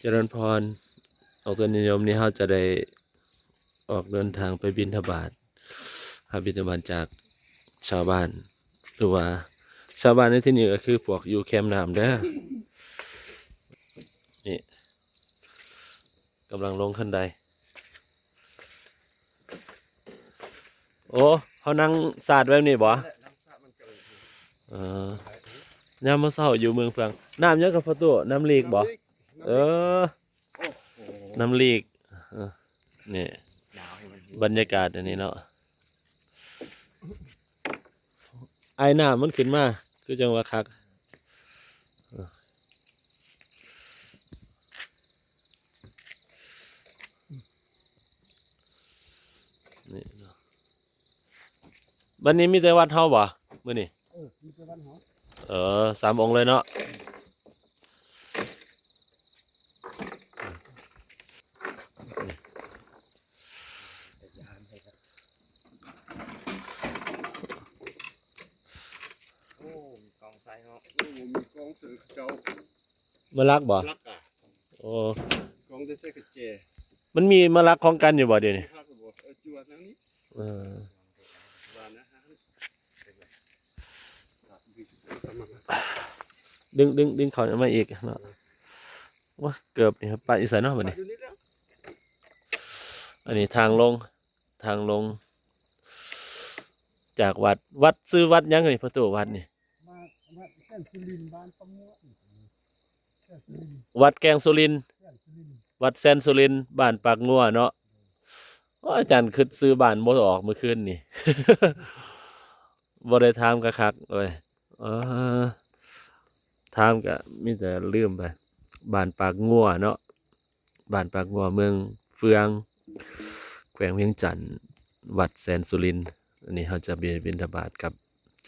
ຈະເລີນພອນ ອອກຕົນຍາດໂຍມ ນີ້ເຮົາຈະໄດ້ອອກເດີນທາງໄປບິນທະບາດ ຮັບບິນທະບາດຈາກຊາວບ້ານ ຫຼືວ່າຊາວບ້ານໃນທີ່ນີ້ກໍຄືພວກຢູ່ແຄມນ້ຳເດີ. ນີ້ ກຳລັງລົງຂັ້ນໄດ. ໂອ້ ເຮົານັ່ງສາດແບບນີ້ບໍ? ເອີ ຍາມມື້ເຊົ້າຢູ່ເມືອງເຟືອງ ນ້ຳຫຍັງກັບພໍ່ຕູ້? ນ້ຳລີກບໍ? ນ້ຳລີກ ເອີ ນ້ຳລີກ ນ້ຳລີກ ເອີ ນີ້ ບັນຍາກາດອັນນີ້ເນາະ ອາຍນ້ຳມັນຂຶ້ນມາ ຄືຈັ່ງວ່າຄັກ ເອີ. ນີ້ເນາະ ບັດນີ້ມີແຕ່ວັດເຮົາບໍ່ມື້ນີ້? ເອີ ມີແຕ່ວັດເຮົາ ເອີ ສາມອົງເລີຍເນາະ. ໂອ້ ມີກອງໃສ່ເນາະ ໂອ້ ມີກອງໃສ່ເຂົາເຈົ້າ ມາລັກບໍ່? ລັກກະ ໂອ້ ກອງໄດ້ໃສ່ກະແຈ ມັນມີມາລັກຂອງກັນຢູ່ບໍ່ດຽວນີ້? ລັກບໍ່? ເອີ ຈວດທາງນີ້ ເອີ ວ່ານະ ດຶງ ດຶງ ດຶງເຂົ້າມາອີກເນາະ. ໂອ້ຍ ເກີບນີ້ໄປຢູ່ໃສເນາະບັດນີ້? ອັນນີ້ທາງລົງ ທາງລົງຈາກວັດ ວັດ ຊື່ວັດຫຍັງນີ້ ປະຕູວັດນີ້? ບ້ານ ວັດແກ້ງສຸລິນ ບ້ານປາງົວ ແກ້ງສຸລິນ ວັດແກ້ງສຸລິນ ແກ້ງສຸລິນ ວັດແຊນສຸລິນ ບ້ານປາກງົວເນາະ. ໂອ້ ອາຈານຄິດຊື່ບ້ານບໍ່ອອກມື້ຄືນນີ້ ບໍ່ໄດ້ຖາມຄັກໆເວີຍ ເອີ ຖາມກະມີແຕ່ລືມໄປ ບ້ານປາກງົວເນາະ. ບ້ານປາກງົວ ເມືອງເຟືອງ ແຂວງວຽງຈັນ ວັດແສນສຸລິນ. ອັນນີ້ເຮົາຈະໄປບິນທະບາດກັບ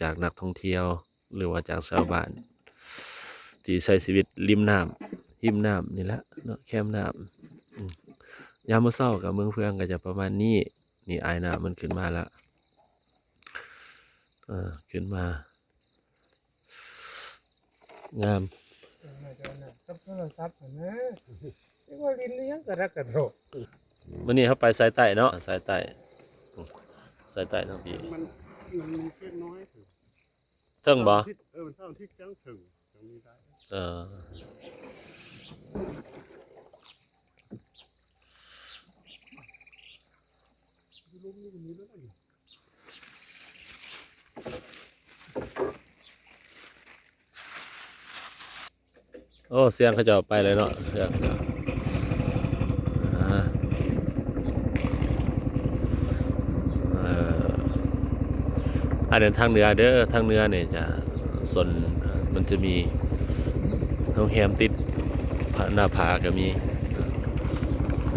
ຈາກນັກທ່ອງທ່ຽວ ຫຼືວ່າຈາກຊາວບ້ານ ທີ່ໃຊ້ຊີວິດລິມນ້ຳ ຮິມນ້ຳນີ້ແຫຼະເນາະ ແຄມນ້ຳ. ອາ ຍາມມື້ເຊົ້າກໍເມືອງເຟືອງກໍຈະປະມານນີ້. ນີ້ ອາຍນ້ຳມັນຂຶ້ນມາແລ້ວ ເອີ ຂຶ້ນມາ ງາມ ກັບໂທລະສັບຫັ້ນນະ ຈັກວ່າຫຼິ້ນອີ່ຫຍັງກະດັກກະດໍ. ມື້ນີ້ເຮົາໄປສາຍໃຕ້ເນາະ ສາຍໃຕ້ ສາຍໃຕ້ທາງພີ້ ມັນ ມັນມີເຂດນ້ອຍ ເທິງບໍ່? ເອີ ມັນເສົາອາທິດຈັ່ງເຖິງ ຈັ່ງມີໄດ້ ເອີ. ໂອ້ ສຽງເຂົາເຈົ້າໄປແລ້ວເນາະ ສຽງເຂົາເຈົ້າ ອາ ເອີ ອັນນັ້ນທາງເໜືອເດີ ທາງເໜືອນີ້ຈະຊົນ ມັນຈະມີໂຮງແຮມຕິດ ຜາ ໜ້າຜາກໍມີ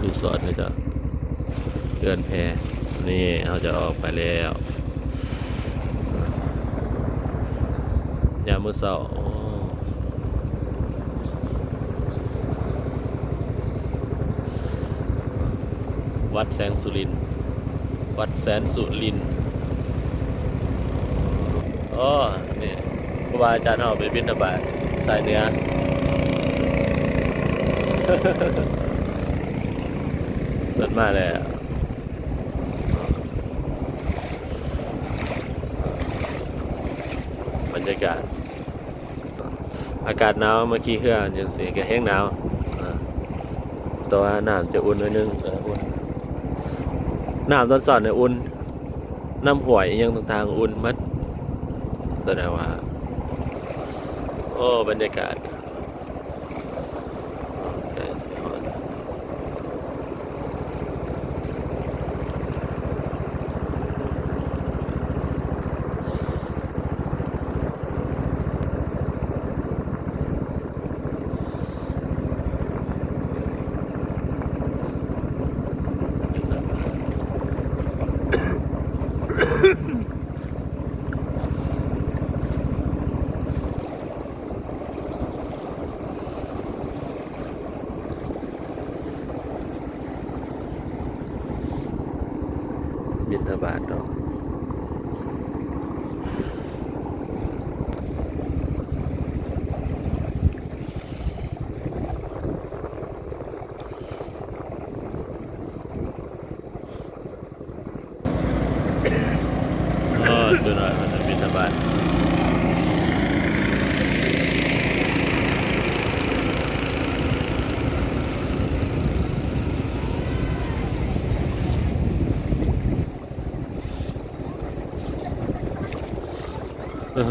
ຣີສອດເຂົາເຈົ້າ ເຮືອນແພ. ນີ້ເຮົາຈະອອກໄປແລ້ວ ຍາມມື້ເຊົ້າ ໂອ້ ວັດແສນສຸລິນ ວັດແສນສຸລິນ. ອໍ ນີ້ ຄູບາອາຈານເຮົາໄປບິນທະບາດສາຍເໜືອ ເພິ່ນມາແລ້ວ ບັນຍາກາດ ອາກາດໜາວ ມາຂີ່ເຮືອຈັ່ງຊີ້ກໍແຮງໜາວ ອາ ແຕ່ວ່ານ້ຳຈະອຸ່ນໜ້ອຍໜຶ່ງ ເອີ ອຸ່ນ ນ້ຳຕອນເຊົ້ານີ້ອຸ່ນ ນ້ຳຫ້ວຍອີ່ຫຍັງຕ່າງໆ ອຸ່ນໝົດ ສະແດງວ່າ ໂອ້ ບັນຍາກາດ ໃກ້ຊິຮອດ. ບິນທະບາດເນາະ. ອັ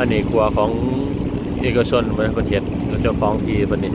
ນນີ້ຂົວຂອງເອກະຊົນເພິ່ນເຮັດ ເຈົ້າຂອງທີ່ເພິ່ນນີ້.